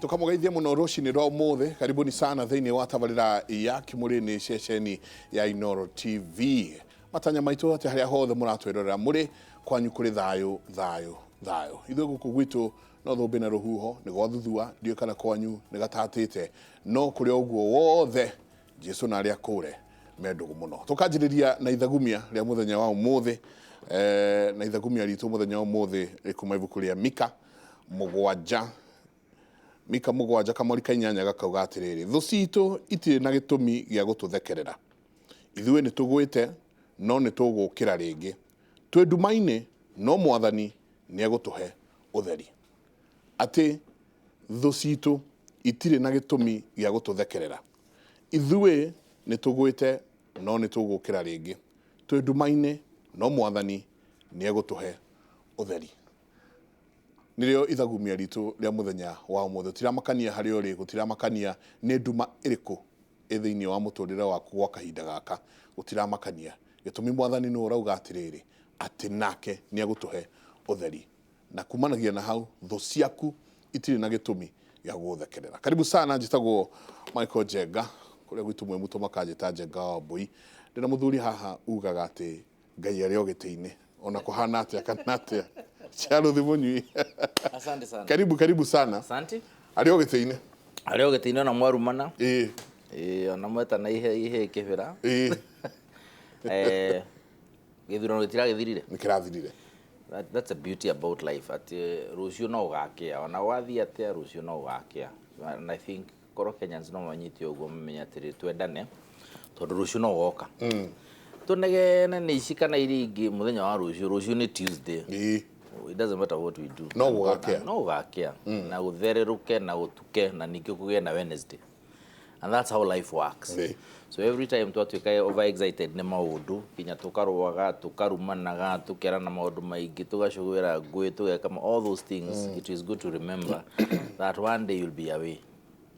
Tukamũgeithia mũno rũcinĩ rwa ũmũthĩ. Karibuni sana thĩinĩ wa tabarĩra ya Kĩmũrĩ-inĩ ceceni ya Inooro TV. Matanya maitũ atĩ harĩa hothe mũratwĩrorera mũrĩ kwanyu kũrĩ thayũ thayũ thayũ. Ithuĩ gũkũ gwitũ no thũmbĩ na rũhuho nĩ gwathũthua, ndiũĩ kana kwanyu nĩ gatatĩte, no kũrĩ o ũguo wothe Jesu na arĩa akũre me ndũgũ mũno. Tũkanjĩrĩria na ithagumia rĩa mũthenya wa ũmũthĩ, na ithagumia ritũ mũthenya wa ũmũthĩ rĩkuma ibuku rĩa Mika 7, Mika 7 kamweri ka 8 gakauga atĩrĩrĩ, thũ citũ itirĩ na gĩtũmi gĩa gũtũthekerera, ithuĩ nĩ tũgwĩte no nĩ tũgũkĩra rĩngĩ, twĩ nduma-inĩ no Mwathani nĩ egũtũhe ũtheri. Atĩ thũ citũ itirĩ na gĩtũmi gĩa gũtũthekerera, ithuĩ nĩ tũgwĩte no nĩ tũgũkĩra rĩngĩ, twĩ nduma-inĩ no Mwathani nĩ egũtũhe ũtheri. Nĩrĩo ithagumia ritũ rĩa mũthenya wa ũmũthĩ. Gũtiramakania harĩa ũrĩ, gũtiramakania nĩ nduma ĩrĩkũ ĩ thĩinĩ wa mũtũrĩre waku gwa kahinda gaka, gũtiramakania. Gĩtũmi Mwathani nĩwe ũrauga atĩrĩrĩ, atĩ nake nĩ egũtũhe ũtheri. Na kumanagia na hau, thũ ciaku itirĩ na gĩtũmi gĩa gũgũthekerera. Karibu sana, njĩtagwo Michael Njenga, kũrĩa gwitũ Mwĩmutũ makanjĩta Njenga wa Wambui. Ndĩna mũthuri haha ugaga atĩ Ngai arĩ o gĩtĩ-inĩ ona kũhana atĩa kana atĩa. Charũthi Mũnyui. Asante sana. Karibu karibu sana. Asante. Arĩ o gĩtĩ-inĩ. Arĩ o gĩtĩ-inĩ ona mwarumana. Ĩĩ. Ĩĩ ona mwetana ihe ihe kĩbĩra. Ĩĩ. Gĩthurano gĩtiragĩthirire. Nĩ kĩrathirire. That's the beauty about life atĩ rũciũ no ũgakĩa ona wathiĩ atĩa rũciũ no ũgakĩa. And I think korwo Kenyans no manyite ũguo mamenye atĩrĩ twendane tondũ rũciũ no ũgoka. Tũnegene nĩ ici kana iria ingĩ mũthenya wa rũciũ, rũciũ nĩ Tuesday. Ĩĩ. It doesn't matter what we do. No gũgakĩa. No gũgakĩa. Na gũthererũke na gũtuke na ningĩ kũgĩe na Wednesday. And that's how life works. Ĩĩ. So every time twatuĩka over excited nĩ maũndũ nginya tũkarũaga tũkarumanaga tũkerana maũndũ maingĩ tũgacũgĩra ngũĩ tũgeka all those things, it is good to remember that one day you'll be away.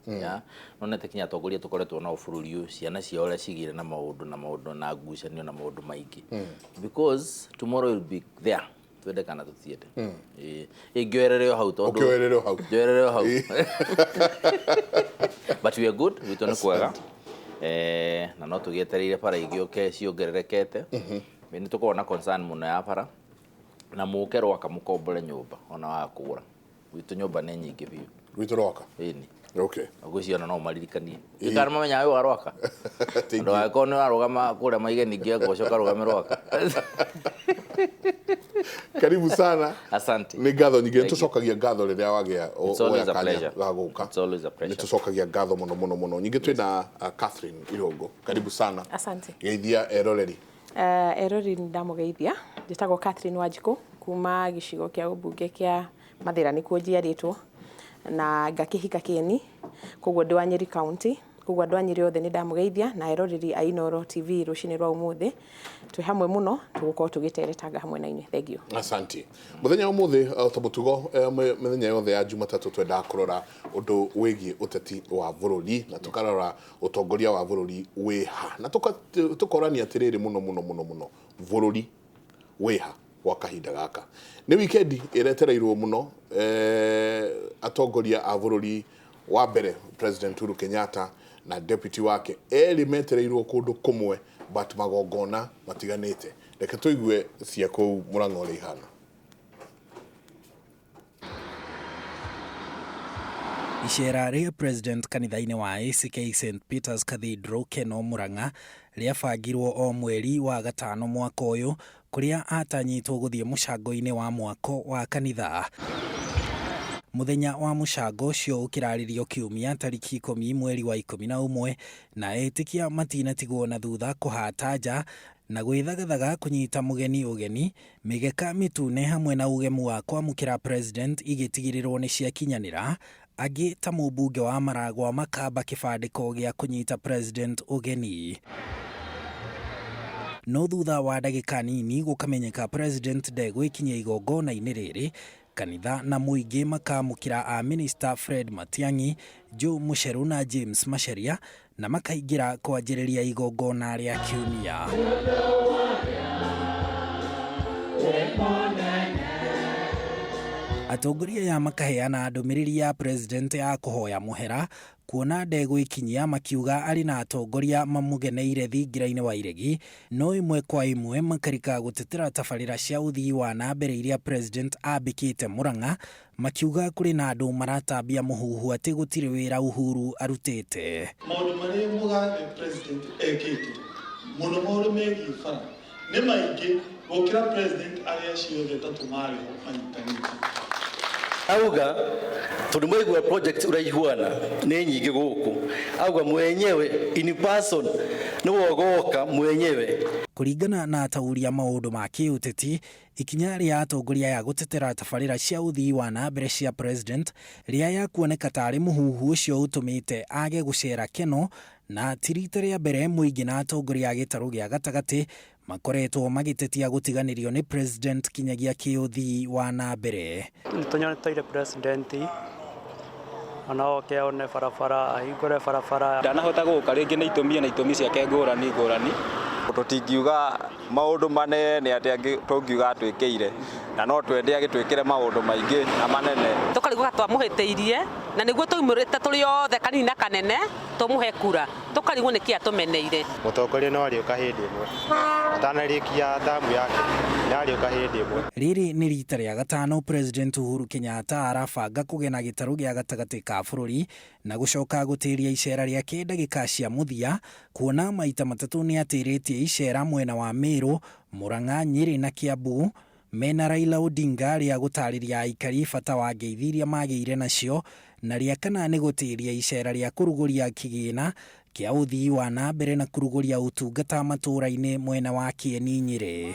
Yeah? Nonete kinya atongoria tũkoretwo nao bũrũri ũyũ ciana ciao ũrĩa cigĩire na maũndũ na maũndũ na ngucanio na maũndũ maingĩ, because tomorrow you'll be there, twende kana tũtiende. Ĩĩ, ngĩoerere o hau tondũ Ũkĩoerere o hau. Ngĩoerere o hau. But we are good, gwitũ nĩ kwega. Na no tũgĩetereire bara igĩũke ciongererekete. Nĩ tũkoragwo na concern mũno ya bara na mũke Rwaka mũkombore nyũmba ona wa kũgũra. Gwitũ nyũmba nĩ nyingĩ biũ. Gwitũ Rwaka. Ĩni. Okay. Ngwĩciria ona no ũmaririkanie. Kana mamenya wĩ wa Rwaka. Thank you. Andũ angĩkorwo nĩ warũgama kũrĩa maige ningĩ ngũcoka rũgame Rwaka. Karibu sana. Asante. Nĩ ngatho nyingĩ. Thank you. Nĩtũcokagia ngatho rĩrĩa wagĩa It's always a woya kanya pleasure. ga gũka. It's always a pleasure. Nĩtũcokagia ngatho mũno mũno mũno. Nyingĩ twĩna Catherine Irũngũ. Karibu sana. Asante. Geithia eroreri. Eroreri nĩ ndamũgeithia. Njĩtagwo Catherine Wanjikũ kuma gĩcigo kĩa ũmbunge kĩa Mathĩra nĩkuo njiarĩtwo na ngakĩhika Kĩeni, koguo ndĩ wa Nyeri County. Koguo andũ a Nyeri othe nĩ ndamũgeithia na eroreri a Inooro TV rũcinĩ rwa ũmũthĩ. Twĩ hamwe mũno tũgũkorwo tũgĩteretanga hamwe na inyuĩ. Thank you. Asante. Mũthenya wa ũmũthĩ o ta mũtugo mĩthenya yothe ya Jumatatũ twendaga kũrora ũndũ wĩgiĩ ũteti wa bũrũri na tũkarora ũtongoria wa bũrũri wĩha na tũkorania atĩrĩrĩ mũno mũno mũno mũno bũrũri wĩha gwa kahinda gaka. Nĩ wikendi ĩretereirwo mũno, atongoria a bũrũri wa mbere President Uhuru Kenyatta na deputy wake erĩ metereirwo kũndũ kũmwe but magongona matiganĩte. Reke tũigue cia kũu Mũrang'a ũrĩa ihana. Icera rĩa President kanitha-inĩ wa ACK St Peter's Cathedral Keno Murang'a rĩabangirwo o mweri wa gatano mwaka ũyũ kũrĩa atanyĩtwo gũthiĩ mũcango-inĩ wa mwako wa kanitha. Mũthenya wa mũcango ũcio ũkĩrarĩrio kiumia tarĩki 10 mweri wa 11 na etĩkia matinatigwo na thutha kũhata nja na gwĩthagathaga kũnyita mũgeni ũgeni. Mĩgeka mĩtune hamwe na ũgemu wa kwamũkĩra President igĩtigĩrĩrwo nĩ ciakinyanĩra, angĩ ta mũmbunge wa Maragwa makamba kĩbandĩko gĩa kũnyita President ũgeni. No thutha wa ndagĩka nini gũkamenyeka President ndegwĩkinyia igongona-inĩ rĩrĩ, kanitha na mũingĩ makamũkĩra a Minister Fred Matiang'i, Joe Mucheru na James Macharia na makaingĩra kwanjĩrĩria igongona rĩa kiumia. Atongoria aya makaheana ndũmĩrĩri ya president ya kũhoya mũhera kuona ndegwĩkinyia, makiuga arĩ na atongoria mamũgeneire thingira-inĩ wa iregi, no ĩmwe kwa ĩmwe makarika gũtetera tabarĩra cia ũthii wa na mbere iria president ambĩkĩte Murang'a, makiuga kũrĩ na andũ maratambia mũhuhu atĩ gũtirĩ wĩra Uhuru arutĩte. Maũndũ marĩa mũgathe president ekĩte mũno, maũndũ megiĩ bara, nĩ maingĩ gũkĩra president arĩa acio othe atatũ marĩ ho manyitanĩte. Auga tondu mwaigua project uraihuana nĩ nyingĩ gũkũ, auga mwenyewe in person nĩwe ũgoka mwenyewe. Kũringana na ataũri a maũndũ ma kĩũteti, ikinya rĩa atongoria aya gũtetera tabarĩra cia ũthii wa na mbere cia president rĩaya kuoneka tarĩ mũhuhu ũcio ũtũmĩte age gũcera Keno, na ti rita rĩa mbere mũingĩ na atongoria a gĩtarũ gĩa gatagatĩ makoretwo magĩtetia gũtiganĩrio nĩ president kinyagia kĩũthii wa na mbere. Nĩ tũnyoteire president ona oke one barabara, ahingũre barabara. Ndanahota gũka rĩngĩ nĩ itũmi na itũmi ciake ngũrani ngũrani. Tũtingiuga maũndũ manene atĩ angĩ tũngiuga atwĩkĩire, na no twende agĩtwĩkĩre maũndũ maingĩ na manene. Tũkarigwo twamũhĩtĩirie na nĩguo tũimũrĩte tũrĩ othe, kanini na kanene, tũmũhe kura, tũkarigwo nĩkĩ atũmeneire. Mũtongoria no arĩũka hĩndĩ ĩmwe, atanarĩkia tamu yake nĩ arĩũka hĩndĩ ĩmwe. Rĩrĩ nĩ rita rĩa gatano President Uhuru Kenyatta arabanga kũgena gĩtarũ gĩa gatagatĩ ka bũrũri na gũcoka gũtĩria icera rĩake ndagĩka cia mũthia, kuona maita matatũ nĩ atĩrĩtie icera mwena wa Meru, Murang'a, Nyĩrĩ na Kiambu mena Raila Odinga, rĩa gũtarĩria aikari bata wa ngeithi iria magĩire nacio, na rĩa kana nĩ gũtĩria icera rĩa kũrugũria kĩgĩna kĩa ũthii wa na mbere na kũrugũria ũtungata matũũra-inĩ mwena wa Kieni, Nyĩrĩ.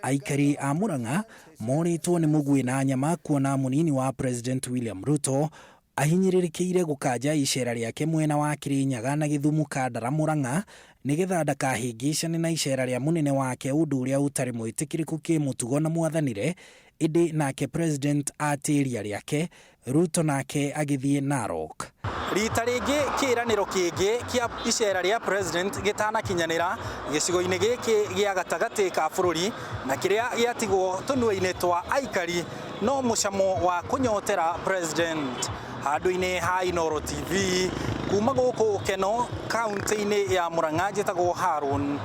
Aikari a Murang'a morĩtwo nĩ mũguĩ na nyama kuona mũnini wa President William Ruto ahinyĩrĩrĩkĩire gũkanja icera rĩake mwena wa Kirinyaga na Gĩthumu Kandara Murang'a nĩgetha ndakahĩngĩcane na icera rĩa mũnene wake, ũndũ ũrĩa ũtarĩ mwĩtĩkĩrĩku kĩmũtugo na mwathanĩre. Ĩndĩ nake president atĩria rĩake, Ruto nake agĩthiĩ Narok. Rita rĩngĩ kĩĩranĩro kĩngĩ kĩa icera rĩa president gĩtanakinyanĩra gĩcigo-inĩ gĩkĩ gĩa gatagatĩ ka bũrũri, na kĩrĩa gĩatigwo tũnua-inĩ twa aikari no mũcamo wa kũnyotera president. Handũ-inĩ ha Inooro TV kuma gũkũ Keno, kaunti-inĩ ya Murang'a, njĩtagwo Harun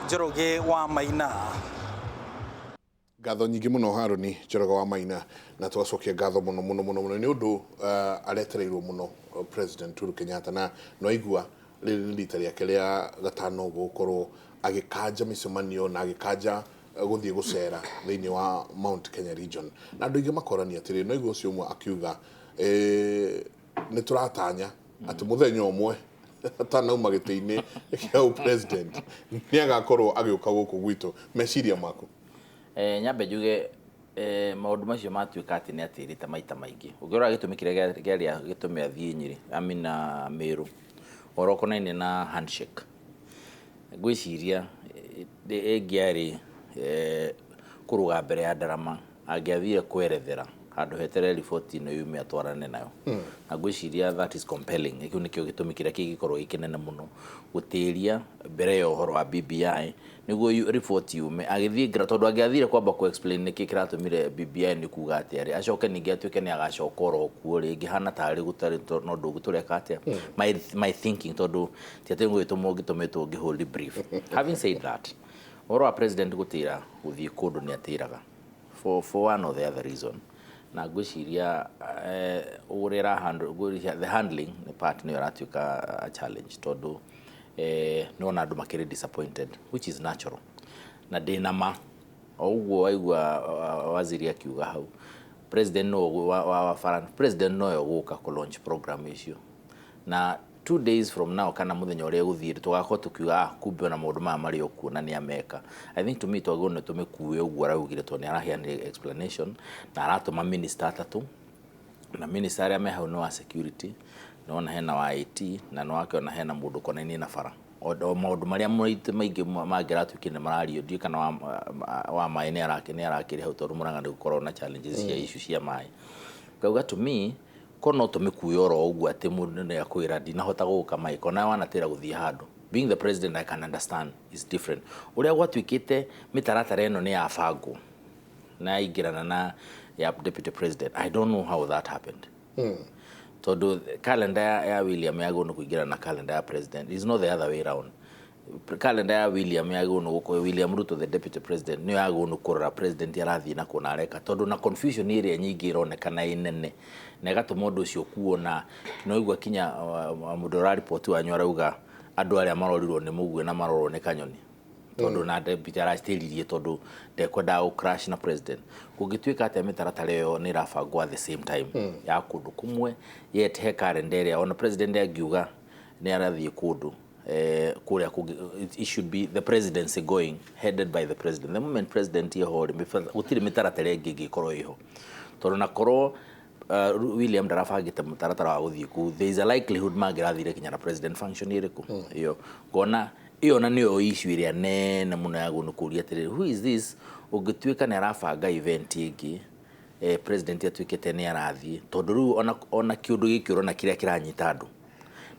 Njoroge wa Maina. Ngatho nyingĩ mũno, Harũni Njoroge wa Maina, na tũgacokia ngatho mũno mũno mũno mũno nĩ ũndũ aretereirwo mũno President Uhuru Kenyatta, na no aigua rĩrĩ nĩ rita rĩake rĩa gatano gũkorwo agĩkanja mĩcemanio na agĩkanja gũthiĩ gũcera thĩinĩ wa Mount Kenya region. Na andũ aingĩ makorania atĩrĩ, no aigua ũcio ũmwe akiuga nĩ tũratanya atĩ mũthenya ũmwe atanauma gĩtĩ-inĩ kĩa president nĩ agakorwo agĩũka gũkũ gwitũ. Meciria maku? Nyambe njuge maũndũ macio matuĩka atĩ nĩ atĩrĩte maita maingĩ, ũngĩrora gĩtũmi kĩrĩa kĩarĩa gĩtũme athiĩ Nyĩrĩ, I mean, Meru, ũhoro ũkonainie na handshake, ngwĩciria ĩngĩarĩ kũrũga mbere ya ndarama angĩathire kwerethera handũ heterere riboti ĩno yume atwarane nayo. Na ngwĩciria that is compelling. Kĩu nĩkĩo gĩtũmi kĩrĩa kĩngĩkorwo gĩ kĩnene mũno gũtĩria mbere ya ũhoro wa BBI nĩguo riboti yume agĩthiĩ ngira, tondũ angĩathire kwamba ku explain nĩkĩ kĩratũmire BBI nĩ kuga atĩa rĩ, acoke ningĩ atuĩke nĩ agacoka oro kuo rĩngĩ, hana tarĩ gũtarĩ no ũndũ tũreka atĩa. My thinking, tondũ ti atĩ ngũgĩtũmwo ngĩtũmĩtwo ngĩhold brief. Having said that, ũhoro wa president gũtĩra gũthiĩ kũndũ nĩ atĩraga for one or the other reason, na ngwĩciria ũrĩa ĩrahandle, ngwĩciria the handling part nĩyo ĩratuĩka a challenge, tondũ nĩwona andũ makĩrĩ disappointed, which is natural. Na ndĩna ma o ũguo waigua waziri akiuga hau, president no wa bara, president nowe ũgũka kũ launch program icio, na 2 days from now kana mũthenya ũrĩa ũgũthiĩ tũgakorwo tũkiuga, "Ah, kumbe ona maũndũ maya marĩ o kuo na nĩ ameka." I think to me twagĩrĩirwo nĩ tũmĩkue ũguo araugire, tondũ nĩ araheanire explanation na aratũma minister atatũ, na minister arĩa me hau nĩ wa security, nĩwona hena wa IT, na nĩwakĩona hena mũndũ ũkonainie na bara, o maũndũ marĩa maingĩ mangĩratuĩkire nĩ marario. Ndiũĩ kana wa maĩ nĩ arakĩrĩ hau, tondũ Murang'a nĩ gũkoragwo na challenges cia issue cia maĩ. Ngauga to me ko no tũmĩkue oro ũguo atĩ mũndũ nĩ akwĩra ndinahota gũka Mike, ona wanatĩra gũthiĩ handũ. Being the president, I can understand is different. Ũrĩa gwatuĩkĩte mĩtaratara ĩno nĩ yabangwo. Na yaingĩrana na ya deputy president. I don't know how that happened, tondũ calendar ya William yagĩrĩirwo nĩ kũingĩrana na calendar ya president. It's not the other way round. Calendar ya William yagĩrĩirwo nĩ gũkorwo, William Ruto the deputy president nĩyo yagĩrĩirwo nĩ kũrora president arathiĩ na kũna areka, tondũ na confusion ĩrĩa nyingĩ ĩronekana ĩ nene na ĩgatũma ũndũ ũcio kuona no igua kinya mũndũ ũrariboti wanyu arauga andũ arĩa marorirwo nĩ mũguĩ na marorwo nĩ kanyoni, tondũ na deputy aracitĩririe tondũ ndekwendaga gũ crash na president. Kũngĩtuĩka atĩa mĩtaratara ĩyo nĩ ĩrabangwo at the same time ya kũndũ kũmwe, yet he calendar ĩrĩa ona president angiuga nĩ arathiĩ kũndũ kũrĩa kũngĩ, it should be the presidency going headed by the president. The moment president ĩho rĩ, gũtirĩ mĩtaratara ĩngĩ ĩngĩkorwo ĩho, tondũ na korwo William ndarabangĩte mũtaratara wa gũthiĩ kũu, there is a likelihood mangĩrathire kinya na president function ĩrĩkũ ĩyo. Ngona ĩyo na nĩyo issue ĩrĩa nene mũno yagwo nĩ kũũria atĩrĩrĩ, who is this ũngĩtuĩka nĩ arabanga event ĩngĩ, president atuĩkĩte nĩ arathiĩ, tondũ rĩu ona kĩũndũ gĩkĩ ũrona kĩrĩa kĩranyita andũ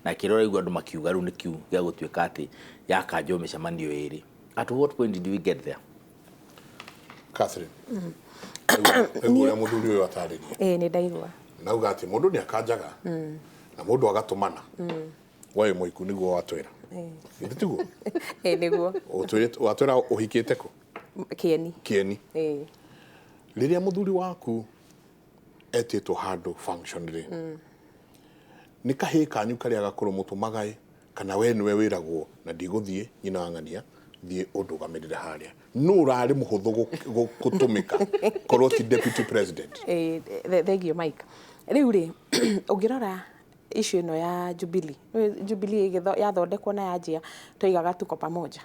na kĩrĩa ũraigua andũ makiuga rĩu nĩ kiu gĩa gũtuĩka atĩ yakanjwo mĩcemanio ĩrĩ. At what point did we get there? Catherine, nĩguo ũrĩa mũthuri ũyũ atarĩria. Ĩĩ, nĩ ndaigua. Nauga atĩ mũndũ nĩ akanjaga na mũndũ agatũmana. We mũiku nĩguo watwĩra, githĩ tiguo? Ĩĩ, nĩguo. Watwĩra ũhikĩte kũ? Kĩeni. Kĩeni. Ĩĩ. Rĩrĩa mũthuri waku etĩtwo handũ function rĩ, nĩ kahĩĩ kanyu karĩa gakũrũ mũtũmaga ĩ, kana we nĩwe wĩragwo na ndigũthiĩ, nyina wa ng'ania thiĩ ũndũgamĩrĩre harĩa? Nũ ũrarĩ mũhũthũ gũtũmĩka korwo ti deputy president? Ĩĩ, thengio Mike. Rĩu rĩ, ũngĩrora issue ĩno ya Jubilee, nĩũĩ Jubilee yathondekwo na yanjia toigaga tuko pamoja.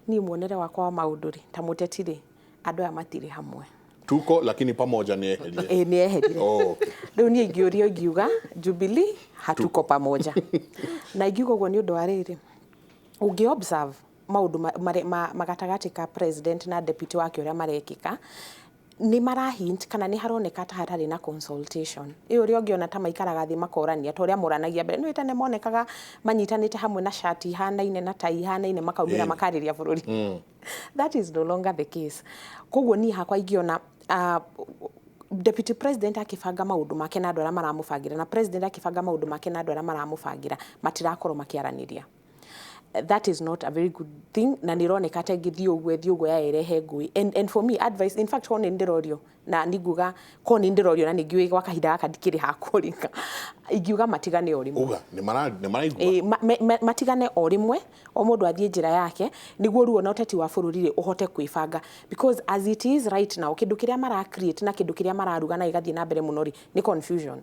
Niĩ muonere wakwa wa maũndũ rĩ, ta mũteti rĩ, andũ aya matirĩ hamwe. Tuko lakini pamoja nĩ eherire. Ĩĩ, nĩ eherire. Oh, okay. Rĩu niĩ ingĩũrio ingiuga Jubilee hatuko pamoja, na ingiuga ũguo nĩ ũndũ wa rĩrĩ, ũngĩ observe maũndũ magatagatĩ ka president na deputy wake ũrĩa marekĩka, nĩ marahint kana nĩ haroneka ta hatarĩ na consultation ĩyo, ũrĩa ũngĩona ta maikaraga thĩ makorania ta ũrĩa moranagia mbere. Nĩ tene monekaga manyitanĩte hamwe na shati ihanaine na tai ihanaine, makaumĩra makarĩria bũrũri. That is no longer the case. Koguo niĩ hakwa ingĩona deputy president akĩbanga maũndũ make na andũ arĩa maramũbangĩra, na president akĩbanga maũndũ make na andũ arĩa maramũbangĩra, matirakorwo makĩaranĩria. That is not a very good thing, na nĩ ĩroneka ta ĩngĩthiĩ ũguo ĩthiĩ ũguo yaĩrehe ngũĩ. And for me, advice, in fact, korwo nĩ ndĩrorio, na ninguga korwo nĩ ndĩrorio na ningĩ gwa kahinda gaka ndikĩrĩ hakũringa, ingiuga matigane o rĩmwe. Uga nĩ maraigua. Ĩĩ, matigane o rĩmwe, o mũndũ athiĩ njĩra yake, nĩguo ruo na ũteti wa bũrũri rĩ ũhote kwĩbanga, because as it is right now, kĩndũ kĩrĩa mara create na kĩndũ kĩrĩa mararuga na gĩgathiĩ na mbere mũno rĩ, nĩ confusion,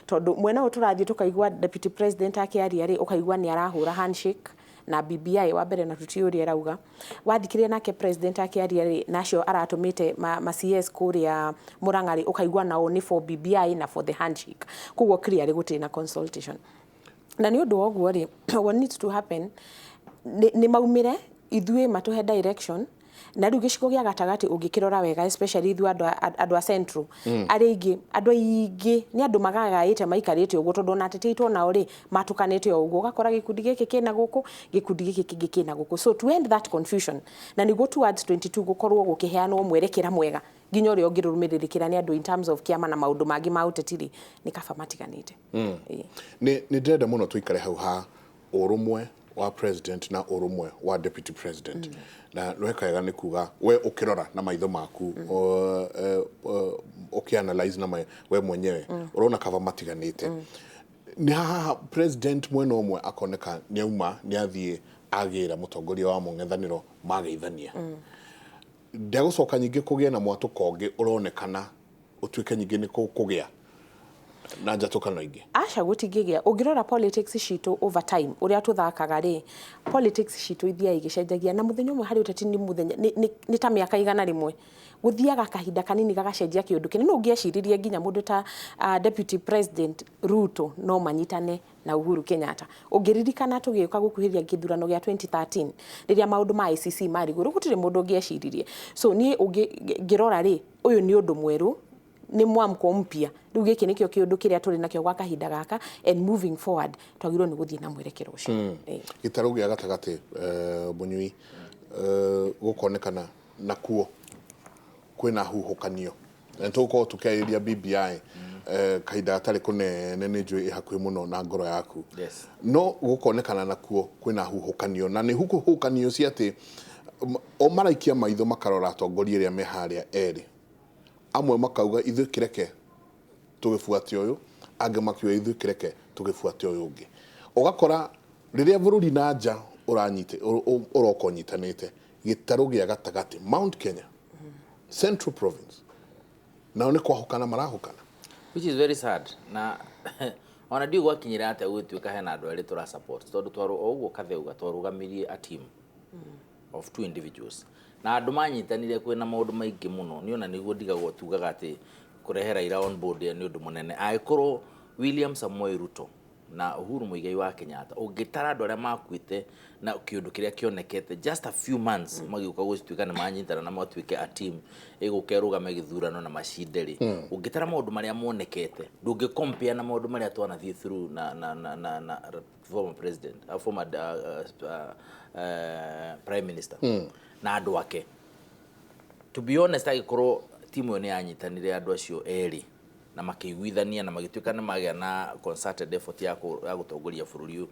tondũ mwena ũyũ tũrathiĩ tũkaigua deputy president akĩaria rĩ, ũkaigua nĩ arahũra handshake na BBI wa mbere, na tũtiũĩ ũrĩa arauga. Wathikĩrĩria nake president akĩaria rĩ, nacio aratũmĩte ma CS kũrĩa Murang'a rĩ, ũkaigua nao nĩ for BBI na for the handshake. Koguo clearly gũtirĩ na consultation, na nĩ ũndũ wa ũguo rĩ, what needs to happen nĩ maumĩre ithuĩ matũhe direction. Na rĩu gĩcigo gĩa gatagatĩ ũngĩkĩrora wega, especially ithuĩ andũ a central, arĩa aingĩ, andũ aingĩ nĩ andũ magagaĩte maikarĩte ũguo, tondũ ona ateti aitũ onao rĩ matukanĩte o ũguo, ũgakora gĩkundi gĩkĩ kĩna gũkũ, gĩkundi gĩkĩ kĩngĩ kĩna gũkũ. So to end that confusion, na nĩguo towards 22 gũkorwo gũkĩheanwo mwerekera mwega nginya ũrĩa ũngĩrũmĩrĩrĩkĩra nĩ andũ in terms of kĩama na maũndũ mangĩ ma ũteti rĩ, nĩ kaba matiganĩte. Ĩĩ. Nĩ ndĩrenda mũno tũikare hau ha ũrũmwe wa president na ũrũmwe wa deputy president, na weka wega nĩ kuga we ũkĩrora na maitho maku, ũkĩanalyze na we mwenyewe ũrona kaba matiganĩte. Nĩ haha president mwena ũmwe akoneka nĩ auma, nĩ athiĩ agĩra mũtongoria wa mũng'ethanĩro, mageithania, ndegũcoka nyingĩ kũgĩa na mwatũko ũngĩ ũronekana ũtuĩke nyingĩ nĩ kũgĩa na njatũkano ingĩ. Aca, gũtingĩgĩa. Ũngĩrora politics citũ over time, ũrĩa tũthakaga rĩ, politics citũ ithiaga igĩcenjagia na mũthenya ũmwe harĩ ũteti nĩ mũthenya nĩ ta mĩaka 100, gũthiaga kahinda kanini gagacenjia kĩũndũ kĩnene. No ũngĩeciririe nginya mũndũ ta deputy president Ruto no manyitane na Uhuru Kenyatta. Ũngĩririkana tũgĩũka gũkuhĩrĩria gĩthurano gĩa 2013, rĩrĩa maũndũ ma ICC marĩ igũrũ, gũtirĩ mũndũ ũngĩeciririe. So niĩ ngĩrora rĩ, ũyũ nĩ ũndũ mwerũ, nĩ mwamko mpya. Rĩu gĩkĩ nĩkĩo kĩũndũ kĩrĩa tũrĩ nakĩo gwa kahinda gaka, and moving forward twagĩrĩirwo nĩ gũthiĩ na mwerekero ũcio. Ĩĩ. Gĩtarũ gĩa gatagatĩ, mũnyui, gũkonekana nakuo Kwĩna huhũkanio na nĩtũgũkorwo tũkĩarĩrĩria BBI kahinda gatarĩ kũnene, nĩ njũĩ ĩ hakuhĩ mũno na ngoro yaku. No gũkonekana nakuo kwĩna huhũkanio, na nĩ huhũkanio cia atĩ o maraikia maitho makarora atongoria arĩa me harĩa erĩ, amwe makauga ithuĩ kĩreke tũgĩbuate ũyũ, angĩ makiuga ithuĩ kĩreke tũgĩbuate ũyũ ũngĩ. Ũgakora rĩrĩa bũrũri na nja ũranyite ũroka ũnyitanĩte, gĩtarũ gĩa gatagatĩ, Mount Kenya, Central Province, nao nĩ kwahũkana marahũkana. Which is very sad, na ona ndiũ gwakinyĩra atĩa gũgĩtuĩka hena andũ erĩ tũra support, tondũ twarũ o ũguo katheuga twarũgamirie a team of two individuals na andũ manyitanire. Kwĩna maũndũ maingĩ mũno niĩ ona nĩguo ndigagwo tugaga atĩ kũrehe Raila on board nĩ ũndũ mũnene. Angĩkorwo William Samoei Ruto na Uhuru Muigai wa Kenyatta, ũngĩtara andũ arĩa makuĩte na kĩũndũ kĩrĩa kĩonekete just a few months magĩũka gũtuĩka nĩ manyitana na matuĩke a team ĩgũka ĩrũgame gĩthurano na macinde rĩ, ũngĩtara maũndũ marĩa monekete, ndũngĩ compare na maũndũ marĩa twanathiĩ through na former president, former prime minister na andũ ake. To be honest, angĩkorwo timu ĩyo nĩ yanyitanire, andũ acio erĩ na makĩiguithania na magĩtuĩka nĩ magĩa na concerted effort ya gũtongoria bũrũri ũyũ,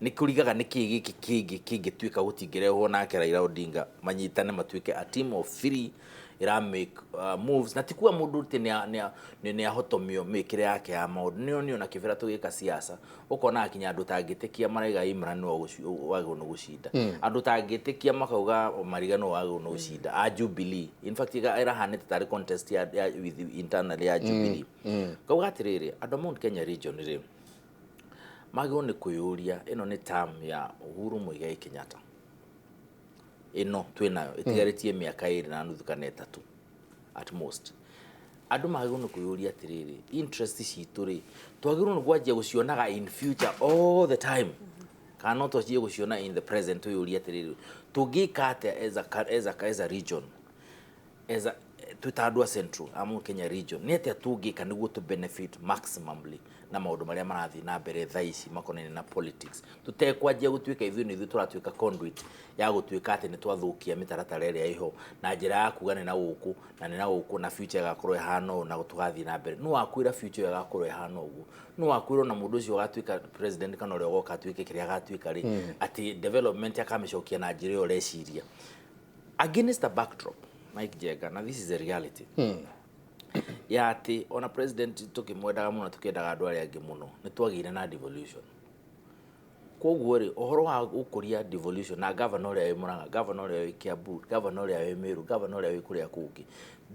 nĩ kũrigaga nĩ kĩĩ gĩkĩ kĩngĩ kĩngĩtuĩka gũtingĩrehwo nake Raila Odinga manyitane matuĩke a team of three ĩra make moves, na ti kuga mũndũ atĩ nĩ ahotomio mĩkĩre yake ya maũndũ. Nĩo nĩ ona kĩbĩra tũgĩka siasa, ũkona akinya andũ tangĩtĩkia maraiga Imran nĩwe wagĩrĩirwo nĩ gũcinda, andũ tangĩtĩkia makauga Mariga nĩwe wagĩrĩirwo nĩ gũcinda a Jubilee. In fact, ĩrahanĩte tarĩ contest ya with internally ya Jubilee. Kauga atĩrĩrĩ, andũ a Mount Kenya region rĩ, magĩrĩirwo nĩ kwĩyũria, ĩno nĩ term ya Uhuru Muigai Kenyatta ĩno twĩnayo ĩtigarĩtie mĩaka 2.5 kana 3 at most. Andũ magĩrĩirwo nĩ kwĩyũria atĩrĩrĩ, interest citũ rĩ, twagĩrĩirwo nĩ kwanjia gũcionaga in future all the time, kana no twanjie gũciona in the present? Twĩyũrie atĩrĩrĩ, tũngĩka atĩa as a region, as a twĩ ta andũ a Central, a Mount Kenya region, nĩ atĩa tũngĩka nĩguo tũ benefit maximumly na maũndũ marĩa marathiĩ na mbere thaa ici makonainie na politics, tũtekwanjia gũtuĩka ithuĩ nĩ ithuĩ tũratuĩka conduit ya gũtuĩka atĩ nĩ twathũkia mĩtaratara ĩrĩa ĩho na njĩra ya kuga nĩ na gũkũ na nĩ na gũkũ na future ĩgakorwo ĩhana ũũ na tũgathiĩ na mbere. Nũ wakwĩra future ĩyo ĩgakorwo ĩhana ũguo? Nũ wakwĩra ona mũndũ ũcio ũgatuĩka president kana ũrĩa ũgoka atuĩke kĩrĩa agatuĩka rĩ, atĩ development akamĩcokia na njĩra ĩyo ũreciria? Against the backdrop, Mike Jenga, na this is a reality ya atĩ ona president tũkĩmwendaga mũno, tũkĩendaga andũ arĩa angĩ mũno, nĩ twagĩire na devolution. Koguo rĩ, ũhoro wa gũkũria devolution na governor ũrĩa wĩ Murang'a, governor ũrĩa wĩ Kiambu, governor ũrĩa wĩ Meru, governor ũrĩa wĩ kũrĩa kũngĩ,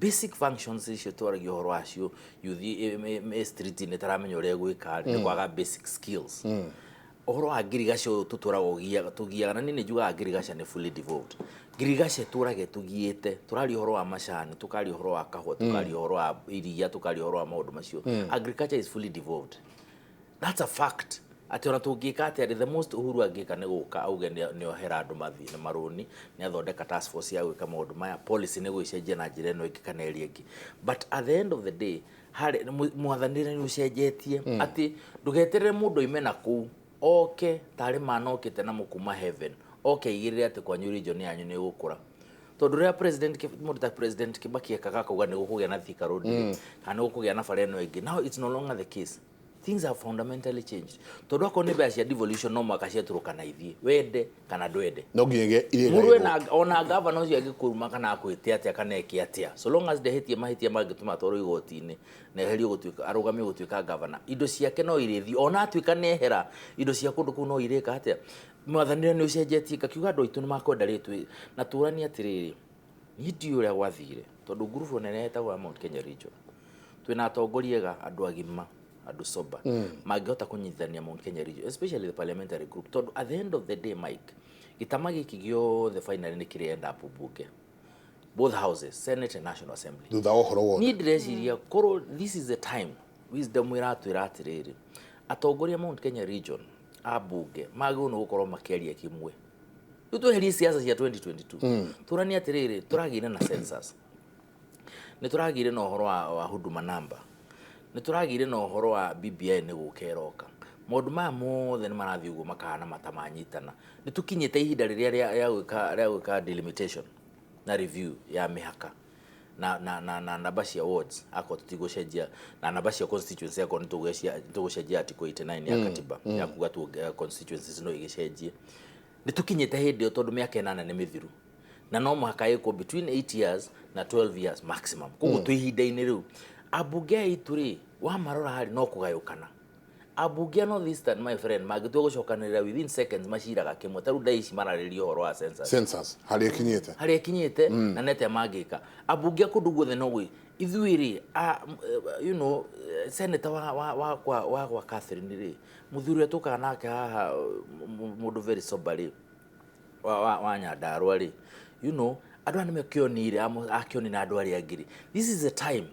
basic functions icio twaragia ũhoro wacio, youth ĩ street-inĩ ĩtaramenya ũrĩa ĩgwĩka rĩ, nĩ kwaga basic skills. Ũhoro wa ngirigaca ũyũ tũtũraga tũgiaga, na niĩ nĩ njugaga ngirigaca nĩ fully devolved. Ngirigaca ĩtũrage tũgiĩte, tũraria ũhoro wa macani, tũkaria ũhoro wa kahũa, tũkaria ũhoro wa iria, tũkaria ũhoro wa maũndũ macio. Agriculture is fully devolved, that's a fact, atĩ ona tũngĩka atĩa rĩ, the most Uhuru angĩka nĩ gũka auge nĩ ohera andũ mathiĩ na marũni, nĩ athondeka task force ya gwĩka maũndũ maya, policy nĩ gũgĩcenjia na njĩra ĩno ĩngĩ kana ĩrĩa ĩngĩ, but at the end of the day harĩ mwathanĩre nĩ ũcenjetie, atĩ ndũgeterere mũndũ oime na kũu oke tarĩ mana okĩte namo kuma heaven, oke aigĩrĩre atĩ kwanyu region yanyu nĩ ĩgũkũra, tondũ rĩrĩa president mũndũ ta President Kibaki ekaga akauga nĩ gũkũgĩa na Thika Road rĩ, kana nĩ gũkũgĩa na bara ĩno ĩngĩ, now it's no longer the case. Things have fundamentally changed, tondũ akorwo nĩ mbeca cia devolution, no mũhaka ciatũrũkana ithiĩ, wende kana ndwende. No nginya irĩgaĩrwo. Irĩgaĩrwo. Na ona gavana ũcio angĩkũruma kana akwĩte atĩa kana eke atĩa, so long as ndehĩtie mahĩtia mangĩtũma atwarwo igoti-inĩ na eherio gũtuĩka, arũgamio gũtuĩka gavana, indo ciake no irĩthiĩ. Ona atuĩka nĩ ehera, indo cia kũndũ kũu no irĩka atĩa? Mwathanĩre nĩ ũcenjetie. Ngakiuga andũ aitũ nĩ makwenda rĩtwĩ na tũranie atĩrĩrĩ, niĩ ndiũĩ ũrĩa gwathire, tondũ ngurubu nene ĩtagwo ya Mount Kenya region, twĩna atongoria ega, andũ agima, andũ sober, mangĩhota kũnyitithania Mount Kenya region, especially the parliamentary group, tondũ at the end of the day, Mike, gĩtama gĩkĩ gĩothe finally nĩ kĩrĩ end up bunge, both houses, Senate and National Assembly. Thutha wa ũhoro wothe. Niĩ ndĩreciria korwo this is the time wisdom ĩratwĩra atĩrĩrĩ, atongoria Mount Kenya region a bunge magĩrĩirwo nĩ gũkorwo makĩaria kĩmwe. Rĩu tweherie siasa cia 2022, tũranie atĩrĩrĩ, tũragĩire na census, nĩ tũragĩire na ũhoro wa huduma number, nĩ tũragĩire na ũhoro wa BBI nĩ gũka ĩroka. Maũndũ maya mothe nĩ marathiĩ ũguo makahana mata manyitana. Nĩ tũkinyĩte ihinda rĩrĩa rĩa gwĩka delimitation na review ya mĩhaka. Na na na na namba cia wards akorwo tũtigũcenjia, na namba cia constituency akorwo nĩ tũgũcenjia article 89 ya katiba ya kuga constituencies no igĩcenjie. Nĩ tũkinyĩte hĩndĩ ĩyo, tondũ mĩaka 8 nĩ mĩthiru na no mũhaka ĩkwo between 8 years na 12 years maximum. Koguo twĩ ihinda-inĩ rĩu, ambunge aya aitũ rĩ, wamarora harĩ no kũgayũkana. Ambunge a North Eastern, my friend, mangĩtua gũcokanĩrĩra, within seconds maciraga kĩmwe. Ta rĩu thaa ici mararĩria ũhoro wa census. Census harĩa ĩkinyĩte. Harĩa ĩkinyĩte na nĩ atĩa mangĩka. Ambunge a kũndũ guothe no gwĩ ithuĩ rĩ, senator wa kwa Catherine rĩ, mũthuri ũrĩa tũkaga nake haha, mũndũ very sober rĩ, wa Nyandarua rĩ, andũ aya nĩmekĩonire akĩoni na andũ arĩa angĩ rĩ, this is the time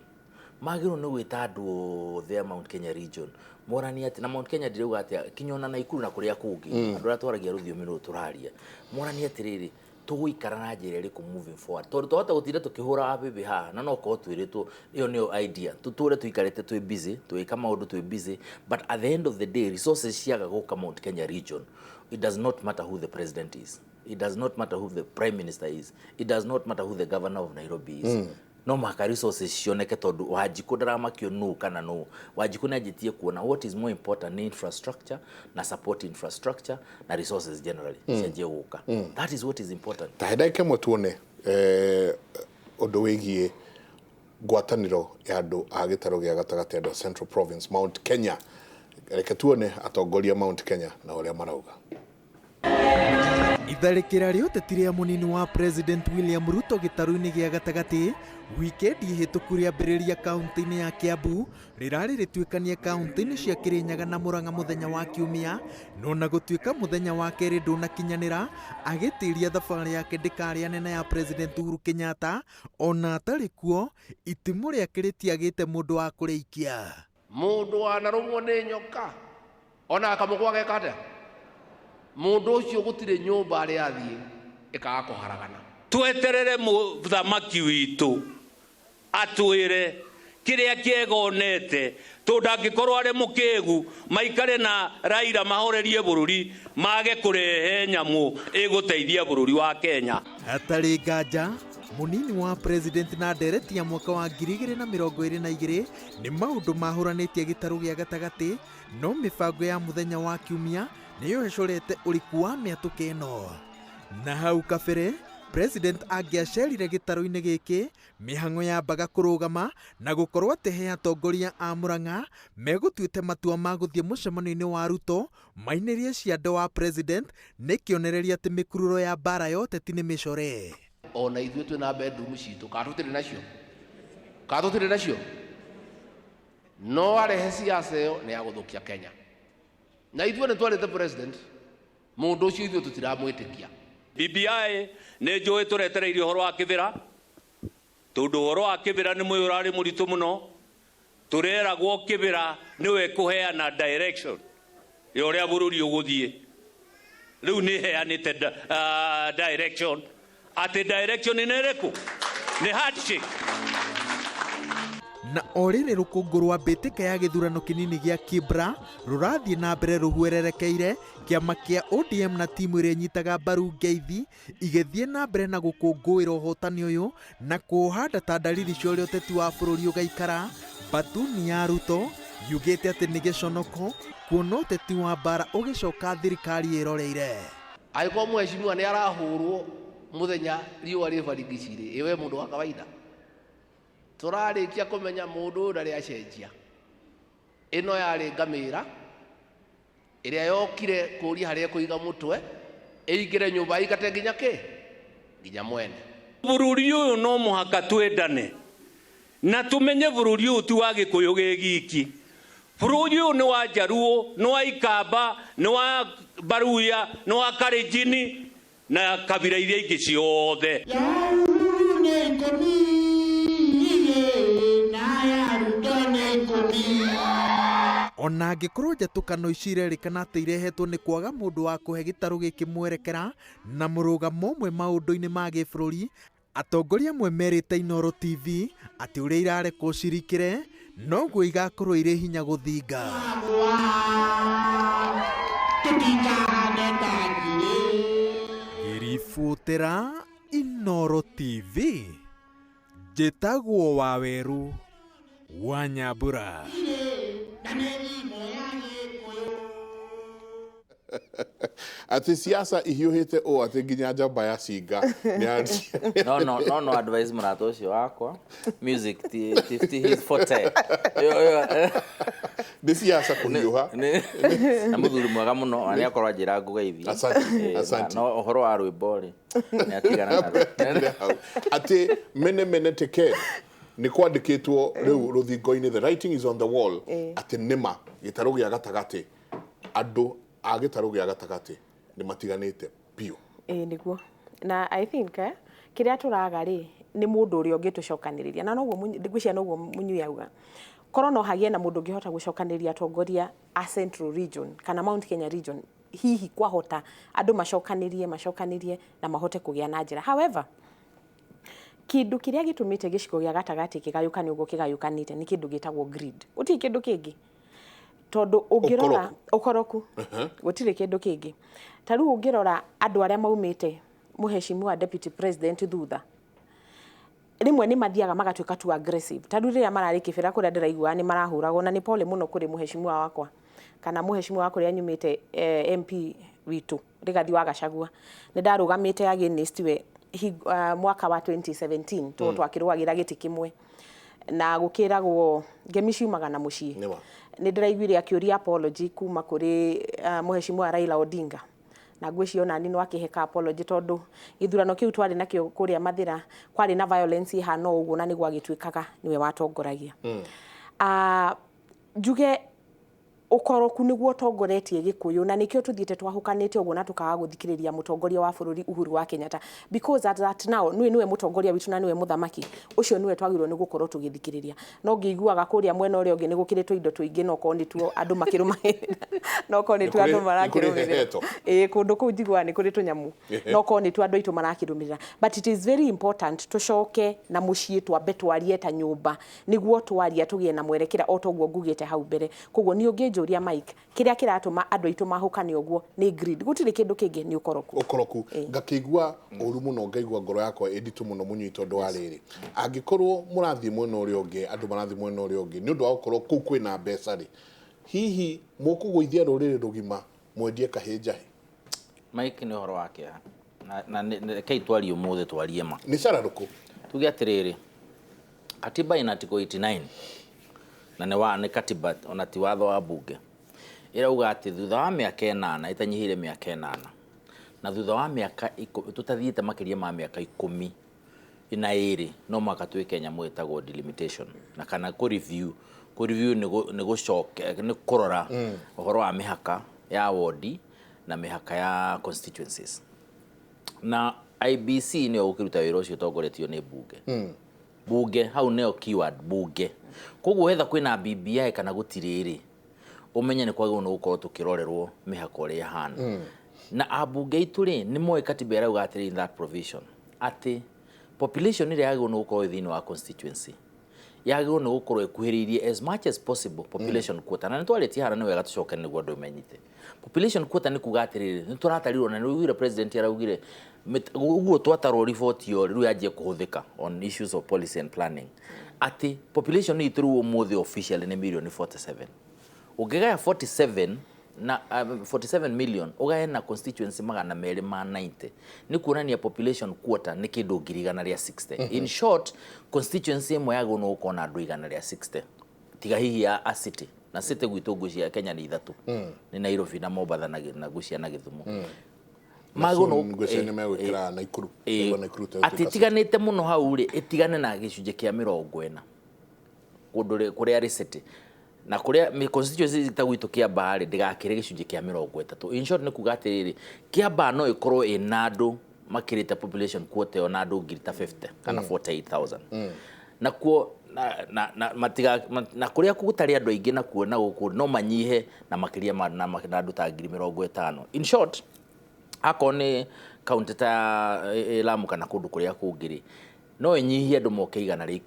magĩrĩirwo nĩ gwĩta andũ othe a Mount Kenya region, moranie atĩ na Mount Kenya ndirauga atĩa, kinya ona Naikuru na kũrĩa kũngĩ, andũ arĩa twaragia rũthiomi rũrũ tũraria, moranie atĩrĩrĩ, tũgũikara na njĩra ĩrĩkũ moving forward? Tondũ twahota gũtinda tũkĩhũra wabĩbĩ haha na no korwo twĩrĩtwo ĩyo nĩyo idea, tũtũre tũikarĩte twĩ busy tũgĩka maũndũ twĩ busy, but at the end of the day resources ciaga gũka Mount Kenya region, it does not matter who the president is, it does not matter who the prime minister is, it does not matter who the governor of Nairobi is. No mũhaka resources cioneke, tondũ Wanjikũ ndaramakio nũ kana nũ. Wanjikũ nĩ anjĩtie kuona what is more important nĩ infrastructure na support infrastructure na resources generally cianjie gũka. That is what is important. Ta he ndagĩka ĩmwe tuone ũndũ wĩgiĩ ngwatanĩro ya andũ a gĩtarũ gĩa gatagatĩ, andũ a Central Province, Mount Kenya. Reke tuone atongoria Mount Kenya na ũrĩa marauga. Itharĩkĩra rĩa ũteti rĩa mũnini wa President William Ruto gĩtarũ-inĩ gĩa gatagatĩ wikendi hĩtũku rĩambĩrĩria kaunti-inĩ ya Kiambu rĩrarĩ rĩtuĩkanie kaunti-inĩ cia Kĩrĩnyaga na Murang'a mũthenya wa Kiumia, no na gũtuĩka mũthenya wa kerĩ ndũnakinyanĩra, agĩtĩria thabarĩ yake ndĩkarĩane na ya President Uhuru Kenyatta ona atarĩ kuo, itimũ rĩake rĩtiagĩte mũndũ wa kũrĩikia. Mundu wanarũmwo nĩ nyoka ona akamũgwa geka atĩa, mundu ũcio gũtirĩ nyũmba arĩa athiĩ ĩkaga kũharagana. Tweterere mũthamaki witũ atwĩre kĩrĩa kĩega onete, tondũ angĩkorwo arĩ mũkĩgu maikare na Raila mahorerie bũrũri, mage kũrehe nyamũ ĩgũteithia bũrũri wa Kenya. Hatarĩ nganja, mũnini wa president na ndereti ya mwaka wa 2022 nĩ maũndũ mahũranĩtie gĩtarũ gĩa gatagatĩ, no mĩbango ya mũthenya wa Kiumia nĩyo ĩcorete ũriku wa mĩatũka ĩno. Na hau kabere president angĩacerire gĩtarũ-inĩ gĩkĩ, mĩhang'o yambaga kũrũgama na gũkorwo atĩ he atongoria a Murang'a megũtuĩte matua ma gũthiĩ mũcemanio-inĩ wa Ruto mainĩrie ciande wa president, nĩ kĩonereria atĩ mĩkururo ya mbara ya ũteti nĩ mĩcore. Ona ithuĩ twĩna bedroom citũ, kana tũtirĩ nacio? Kana tũtirĩ nacio? No arehe siasa ĩyo nĩ ya gũthũkia Kenya, na ithuĩ nĩ twarĩte president mũndũ ũcio, ithuĩ tũtiramwĩtĩkia. BBI nĩ njũĩ tũretereirie ũhoro wa kĩbĩra, tondũ ũhoro wa kĩbĩra nĩ mũĩ ũrarĩ mũritũ mũno. Tũreragwo kĩbĩra nĩwe kũheana direction ya ũrĩa bũrũri ũgũthiĩ. Rĩu nĩ heanĩte direction, atĩ direction nĩ ĩrĩkũ? Nĩ handshake. Na o rĩrĩ rũkũngũ rwa mbĩtĩka ya gĩthurano kĩnini gĩa Kibra rũrathiĩ na mbere rũhuererekeire, kĩama kĩa ODM na timu ĩrĩa ĩnyitaga mbaru Ngeithi igĩthiĩ na mbere na gũkũngũĩra ũhotani ũyũ na kũũhanda ta ndariri cia ũrĩa ũteti wa bũrũri ũgaikara. Batuni ya Ruto yugĩte atĩ nĩ gĩconoko kuona ũteti wa mbara ũgĩcoka thirikari ĩroreire. Angĩkorwo mheshimiwa nĩ arahũrwo mũthenya riũa rĩ barigicirĩ, ĩ we mũndũ wa kawaida? Tũrarĩkia kũmenya mũndũ ũyũ ndarĩ acenjia. Ĩno yarĩ ngamĩra ĩrĩa yokire kũria harĩa ĩkũiga mũtwe, ĩingĩre nyũmba ĩingate nginya kĩ nginya mwene. Bũrũri ũyũ no mũhaka twendane na tũmenye bũrũri ũyũ ti wa Gĩkũyũ gĩ giki. Bũrũri ũyũ nĩ wa Njaruo, nĩ wa Ikamba, nĩ wa Baruya, nĩ wa Kalenjini na kabira iria ingĩ ciothe. Ya Uhuru nĩ 10 na ya Ruto nĩ 10. Ona angĩkorwo njatũkano ici irerĩkana atĩ irehetwo nĩ kwaga mũndũ wa kũhe gĩtarũ gĩkĩ mwerekera na mũrũgamo ũmwe maũndũ-inĩ ma gĩbũrũri, atongoria amwe merĩte Inooro TV atĩ ũrĩa irarekwo cirikĩre noguo igakorwo irĩ hinya gũthinga. Tũtikahane ta ngigĩ. Ngĩribũtĩra Inooro TV, Njĩtagwo Waweru wa Nyambura. Atĩ siasa ihiũhĩte ũũ atĩ nginya njamba ya cinga nĩ No no no no advise mũrata ũcio wakwa music ti ti ti his forte. Yo yo. Nĩ siasa kũhiũha. Na mũthuri mwega mũno na nĩ akorwo anjĩra ngũgeithie. Asante, Eh, asante. No ũhoro wa rwĩmbo rĩ nĩ atigana naruo. Atĩ mene mene teke nĩ kwandĩkĩtwo rĩu rũthingo-inĩ, the writing is on the wall, atĩ nĩma gĩtarũ gĩa gatagatĩ, andũ a gĩtarũ gĩa gatagatĩ nĩ matiganĩte biũ. Ĩĩ nĩguo, na I think kĩrĩa tũraga rĩ nĩ mũndũ ũrĩa ũngĩtũcokanĩrĩria, na noguo ngwĩciria noguo Mũnyui auga, korwo no hagĩe na mũndũ ũngĩhota gũcokanĩrĩria atongoria a Central Region kana Mount Kenya Region, hihi kwahota andũ macokanĩrie macokanĩrie na mahote kũgĩa na njĩra. However, kĩndũ kĩrĩa gĩtũmĩte gĩcigo gĩa gatagatĩ kĩgayũkane ũguo kĩgayũkanĩte nĩ kĩndũ gĩtagwo greed, gũtirĩ kĩndũ kĩngĩ, tondũ ũngĩrora ũkoroku gũtirĩ kĩndũ kĩngĩ. Ta rĩu ũngĩrora andũ arĩa maumĩte mũheshimiwa deputy president thutha, rĩmwe nĩ mathiaga magatuĩka too aggressive. Ta rĩu rĩrĩa mararĩ Kĩbĩra kũrĩa ndĩraiguaga nĩ marahũragwo, na nĩ pole mũno kũrĩ mũheshimiwa wakwa kana mũheshimiwa wa kũrĩa nyumĩte, MP witũ Rigathi wa Gachagua. Nĩ ndarũgamĩte against we mwaka wa 2017 tondũ twakĩrũagĩra gĩtĩ kĩmwe na gũkĩragwo ngemi ciumaga na mũciĩ. Nĩma. Nĩ ndĩraiguire akĩũria apology kuma kũrĩ mũheshimiwa Raila Odinga, na ngwĩciria ona niĩ no akĩhe ka apology, tondũ gĩthurano kĩu twarĩ nakĩo kũrĩa Mathĩra kwarĩ na violence ĩhana o ũguo, na nĩ gwagĩtuĩkaga nĩwe watongoragia. Njuge ũkoroku nĩguo ũtongoretie Gĩkũyũ, na nĩkĩo tũthiĩte twahũkanĩte ũguo na tũkaga gũthikĩrĩria mũtongoria wa bũrũri Uhuru wa Kenyatta, because at that now nĩwe nĩwe mũtongoria witũ na nĩwe mũthamaki ũcio, nĩwe twagĩrĩirwo nĩ gũkorwo tũgĩthikĩrĩria. No ngĩiguaga kũrĩa mwena ũrĩa ũngĩ nĩ gũkĩrĩtwo indo tũingĩ, no korwo nĩtuo andũ makĩrũmagĩrĩra, no korwo nĩtuo andũ Nĩ kũrĩ marakĩrũmĩrĩra. heheto. Ĩĩ, kũndũ kũu njiguaga nĩ kũrĩ tũnyamũ, no korwo nĩtuo andũ aitũ marakĩrũmĩrĩra. But it is very important tũcoke na mũciĩ, twambe twarie ta nyũmba, nĩguo twaria tũgĩe na mwerekera o toguo ngugĩte hau mbere. Koguo niĩ ũngĩnjũria, Mike, kĩrĩa kĩratũma andũ aitũ mahũkane ũguo nĩ greed, gũtirĩ kĩndũ kĩngĩ, nĩ ũkoroku. Ũkoroku. Ngakĩigua ũru mũno, ngaigua ngoro yakwa ĩ nditũ mũno, Mũnyui, tondũ wa rĩrĩ, angĩkorwo mũrathiĩ mwena ũrĩa ũngĩ, andũ marathiĩ mwena ũrĩa ũngĩ nĩ ũndũ wa gũkorwo kũu kwĩna mbeca rĩ, hihi mũkũgũithia rũrĩrĩ rũgima mwendie kahĩ njahĩ? Mike, nĩ ũhoro wa kĩeha na rekei twarie ũmũthĩ, twarie ma. Nĩ cararũkũ. Tuge atĩrĩrĩ, katiba ina article 89, na nĩ wa nĩ katiba ona ti watho wa bunge, ĩrauga atĩ thutha wa mĩaka 8, ĩtanyihĩire mĩaka 8, na thutha wa mĩaka tũtathiĩte makĩria ma mĩaka 12, no mũhaka twĩke nyamũ ĩtagwo delimitation na kana kũ review. Kũ review nĩ gũcoke nĩ kũrora ũhoro wa mĩhaka ya wodi na mĩhaka ya constituencies, na IEBC nĩyo gũkĩruta wĩra ũcio ũtongoretio nĩ bunge. Bunge hau nĩyo keyword, bunge. Koguo wetha kwĩna BBI kana gũtirĩ rĩ, ũmenye nĩ kwagĩrĩirwo nĩ gũkorwo tũkĩrorerwo mĩhaka ũrĩa ĩhana. Na ambunge aitũ rĩ, nĩ moĩ katiba ĩrauga atĩrĩ in that provision atĩ population ĩrĩa yagĩrĩirwo nĩ gũkorwo ĩ thĩinĩ wa constituency yagĩrĩirwo nĩ gũkorwo ĩkuhĩrĩirie as much as possible population quota. Na nĩ twarĩtie hara, nĩ wega tũcoke nĩguo andũ menyite. Population quota nĩ kuga atĩrĩrĩ, nĩ tũratarirwo na nĩ ũiguire president araugire ũguo twatarwo riboti ĩyo rĩu yanjie kũhũthĩka on issues of policy and planning, atĩ population itũ rĩu ũmũthĩ officially nĩ mirioni 47. Ũngĩgaya 47 na 47 million, ũgaye na constituency 290, nĩ kuonania population quota nĩ kĩndũ 160,000. In short, constituency ĩmwe yagĩrĩirwo nĩ gũkorwo na andũ 160, tiga hihi ya a city, na city gwitũ ngwĩciria Kenya nĩ ithatũ, nĩ Nairobi na Mombatha na ngwĩciria na Gĩthumo. Magĩrĩirwo nĩ ngwĩciria nĩ megwĩkĩra Naikuru. Ndaigua Naikuru atĩ tegũtuĩka. Ĩtiganĩte mũno hau rĩ, ĩtigane na gĩcunjĩ kĩa 40 kũndũ kũrĩa rĩ city, na kũrĩa constituency ta gwitũ Kĩambaa rĩ, ndĩgakĩre gĩcunjĩ kĩa 30. In short, nĩ kuga atĩrĩrĩ, Kĩambaa no ĩkorwo ĩna andũ makĩrĩte population quota ĩyo na andũ ngiri ta 50 kana 48,000, nakuo na, matiga, na kũrĩa gũtarĩ andũ aingĩ nakuo na gũkũ no manyihe na makĩria ma na andũ ta 50,000. In short, akorwo nĩ kaunti ta Lamu kana kũndũ kũrĩa kũngĩ rĩ, no ĩnyihie andũ moke 110.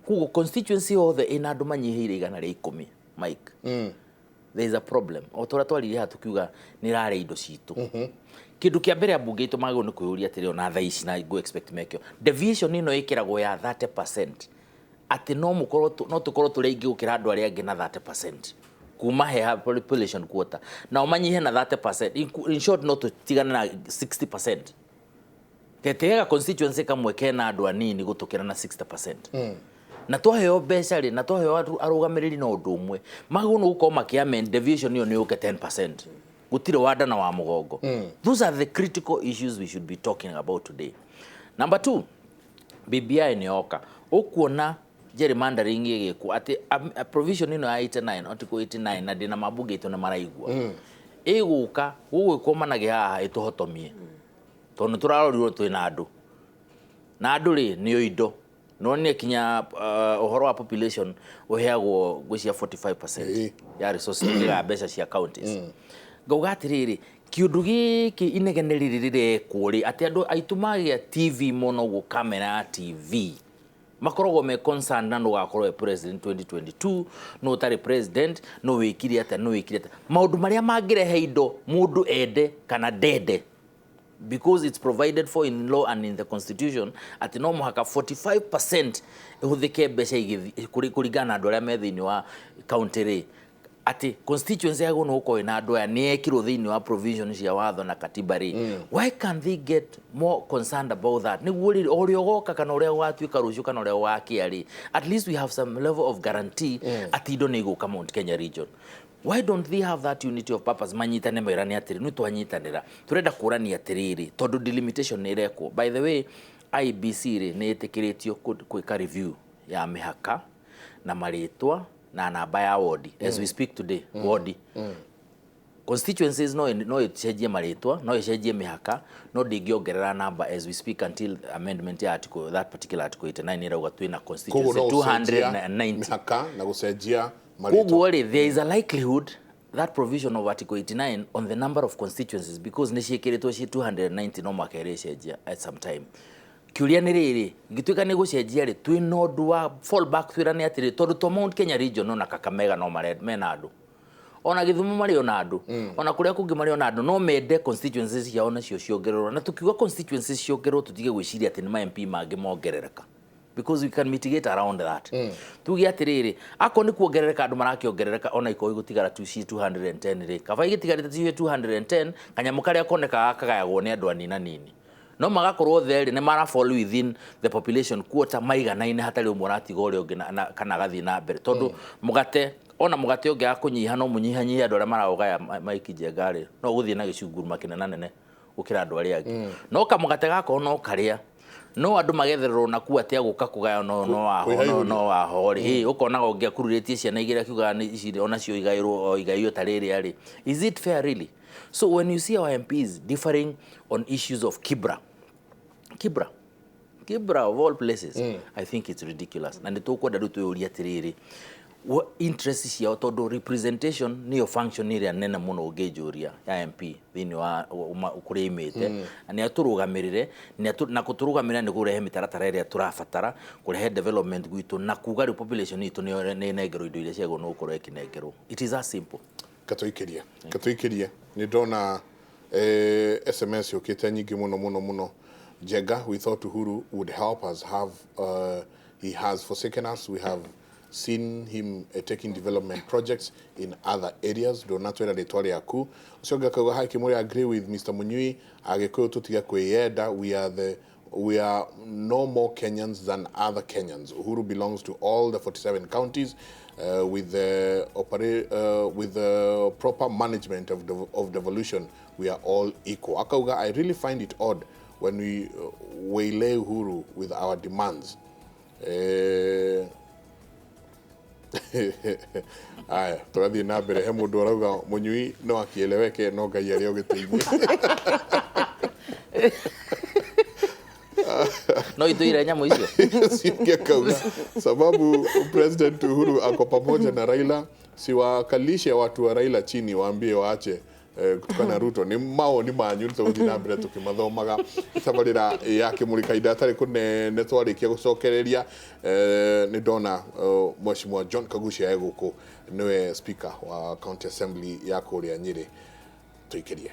Koguo constituency yothe ĩna andũ manyihĩire 110, Mike, there is a problem. O ta ũrĩa twaririe haha tukiuga nĩ ĩrarĩa indo citũ. Kĩndũ kĩa mbere ambunge aitũ magĩrĩirwo nĩ kwĩyũria atĩrĩ, ona thaa ici na ngũ expect mekio deviation ĩno ĩkĩragwo ya 30%, atĩ no mũkorwo no tũkorwo tũrĩ aingĩ gũkĩra andũ arĩa angĩ na 30% kuma he population quota, nao manyihe na 30%. In short, no tũtigane na 60%. Tetegega constituency kamwe kena andũ anini gũtũkĩra na 60%. Na twaheo mbeca rĩ, na twaheo arũgamĩrĩri, no ũndũ ũmwe magĩrĩirwo nĩ gũkorwo makĩ deviation ĩyo nĩ yũke 10%, gũtirĩ wanda na wa mũgongo. Those are the critical issues we should be talking about today. Number two, BBI nĩ yoka, ũkuona gerrymandering ĩgĩkwo atĩ a provision ĩno ya 89, article 89, na ndĩna mambunge aitũ nĩ maraigua ĩgũka gũgwĩkwo manage haha ĩtũhotomie, tondũ nĩ tũrarorirwo twĩna andũ na andũ rĩ nĩo indo no nĩ kinya ũhoro wa population ũheagwo ngwĩciria 45% ya resources ya mbeca cia counties. Ngauga atĩrĩrĩ, kĩũndũ gĩkĩ inegene rĩrĩ rĩrekwo rĩ, atĩ andũ aitũ magĩa TV mũno ũguo, kamera ya TV, makoragwo me concerned na ndũgakorwo we president 2022, no ũtarĩ president, no wĩkire atĩa, no wĩkire atĩa, maũndũ marĩa mangĩrehe indo mũndũ ende kana ndende, because it's provided for in law and in the constitution atĩ no mũhaka 45% ĩhũthĩke mbeca kũringana na andũ arĩa me thĩinĩ wa county rĩ, atĩ constituency yagwo nĩ gũkorwo ĩna andũ aya nĩ yekirwo thĩinĩ wa provision cia watho na katiba rĩ. Why can't they get more concerned about that, nĩguo rĩrĩ o ũrĩa ũgoka kana ũrĩa ũgatuĩka rũciũ kana ũrĩa ũgakĩa rĩ, at least we have some level of guarantee atĩ indo nĩ igũka Mount Kenya region? Why don't they have that unity of purpose, manyitane merane atĩrĩ, nĩ twanyitanĩra, tũrenda kũrania atĩrĩrĩ, tondũ delimitation nĩ ĩrekwo? By the way, IEBC rĩ nĩ ĩtĩkĩrĩtio gwĩka review ya mĩhaka na marĩtwa na namba ya wodi as we speak today. Wodi, constituencies no ĩcenjie marĩtwa, no ĩcenjie mĩhaka, no ndĩngĩongerera namba as we speak until amendment ya article, that particular article 89 ĩrauga twĩna Koguo constituency no gũcenjia 290. Mĩhaka na gũcenjia marĩtwa. Koguo rĩ, there is a likelihood that provision of article 89 on the number of constituencies, because nĩ ciĩkĩrĩtwo ciĩ 290, no mwaka ĩrĩcenjia at some time. Kĩũria nĩ rĩrĩ, ngĩtuĩka nĩ gũcenjia rĩ, twĩna ũndũ wa fall back twĩrane atĩrĩ, tondũ to Mount Kenya region, ona Kakamega no mena andũ, ona Gĩthumo marĩ ona andũ, ona kũrĩa kũngĩ marĩ ona andũ, no mende constituencies ciao nacio ciongererwo. Na tukiuga constituencies ciongererwo, tũtige gwĩciria atĩ nĩ ma MP mangĩ mongerereka, because we can mitigate around that. Tuge atĩrĩrĩ, akorwo nĩ kuongerereka andũ marakĩongerereka, ona ikorwo igũtigara tu ci 210 rĩ, kaba igĩtigarĩte ci 210, kanyamũ karĩa konekaga kagayagwo nĩ andũ anina nini, no magakorwo othe rĩ nĩ mara fall within the population quota maiganaine, hatarĩ ũmwe ũratiga ũrĩa ũngĩ kana agathiĩ na mbere, tondũ mũgate, ona mũgate ũngĩaga kũnyiha, no mũnyihanyihie andũ arĩa maraũgaya Mike Njenga rĩ, no ũgũthiĩ na gĩcunguruma kĩnenanene gũkĩra andũ arĩa angĩ. No kamũgate gakorwo no karĩa no andũ magethererwo nakuo atĩa gũka kũgaya no waho no, no waho rĩ, ũkonaga ũngĩ akururĩtie ciana igĩrĩ akiugaga nĩ ici onacio igaĩrwo o igaĩo ta rĩrĩa rĩ. Is it fair, really? So when you see our MPs differing on issues of Kibra, Kibra, Kibra of all places, I think it's ridiculous. Na nĩ tũkwenda rĩu twĩyũrie atĩrĩrĩ, interest ciao, tondũ representation nĩyo function ĩrĩa nene mũno ũngĩnjũria ya MP thĩinĩ wa kũrĩa imĩte. Na nĩ atũrũgamĩrĩre na kũtũrũgamĩrĩra nĩ kũrehe mĩtaratara ĩrĩa tũrabatara kũrehe development gwitũ, na kuga rĩu population itũ nĩyo nĩ ĩnengerwo indo iria ciagĩrĩirwo nĩ gũkorwo ĩkĩnengerwo. It is as simple. Katũikĩrie, katũikĩrie, nĩ ndona SMS yũkĩte nyingĩ mũno mũno mũno. Njenga, we thought Uhuru would help us have he has forsaken us. We have seen him taking development projects in other areas. Ndũnatwĩra rĩtwa rĩaku. Ũcio ũngĩ akauga, "Hi Kimuri, agree with Mr. Munyui. Agĩkũyũ tũtige kwĩyenda. We are no more Kenyans than other Kenyans. Uhuru belongs to all the 47 counties. With the proper management of devolution, we are all equal." Akauga, "I really find it odd when we waylay Uhuru with our demands." Aya, tũrathiĩ na mbere. He mũndũ ũrauga Mũnyui no akieleweke, no Ngai arĩ o gĩtĩ-inĩ. No itũire nyamũ icio. Ũcio akauga, "Sababu President Uhuru ako pamoja na Raila, siwakalishe watu wa Raila chini, waambie waache kutukana Ruto." Nĩ mawoni manyu, nĩ tũgũthiĩ na mbere tũkĩmathomaga. Tabarĩra ya Kĩmũrĩ kahinda gatarĩ kũnene twarĩkia gũcokereria, nĩ ndona Mheshimiwa John Kaguchia e gũkũ, nĩwe speaker wa County Assembly ya kũrĩa Nyĩrĩ. Tũikĩrie.